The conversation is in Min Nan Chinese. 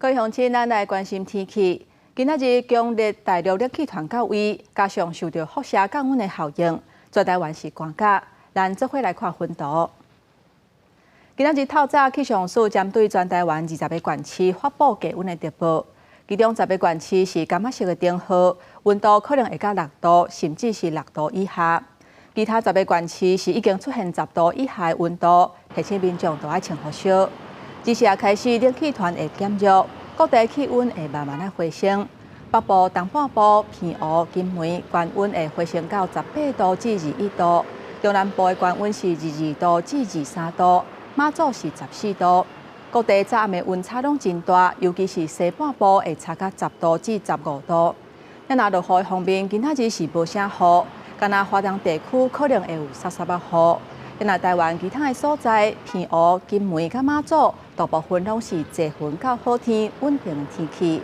各位鄉親，咱來關心天氣。今仔日強烈大陸熱氣團到位，加上受著輻射降溫的效應，全台灣是寒甲。咱做伙來看溫度。今仔日透早氣象署針對全台灣20個縣市發布低溫的特報，其中十個縣市是柑仔色的燈號，溫度可能會到六度，甚至是六度以下。其他十個縣市是已經出現10度以下的溫度，提醒民眾都愛穿厚恤。自時開始，冷氣團會減弱，各地氣溫會慢慢仔回升。北部、東半部、澎湖、金門，高溫會回升到18度至21度；中南部的高溫是22度至23度，馬祖是14度。各地早暗的溫差攏真大，尤其是西半部會差到10度至15度。若落雨的方面，今仔日是無啥雨，干焦花東地區可能會有潲潲仔雨。若台灣其他的所在，澎湖、金門佮馬祖，大部分攏是濟雲到好天，穩定的天氣。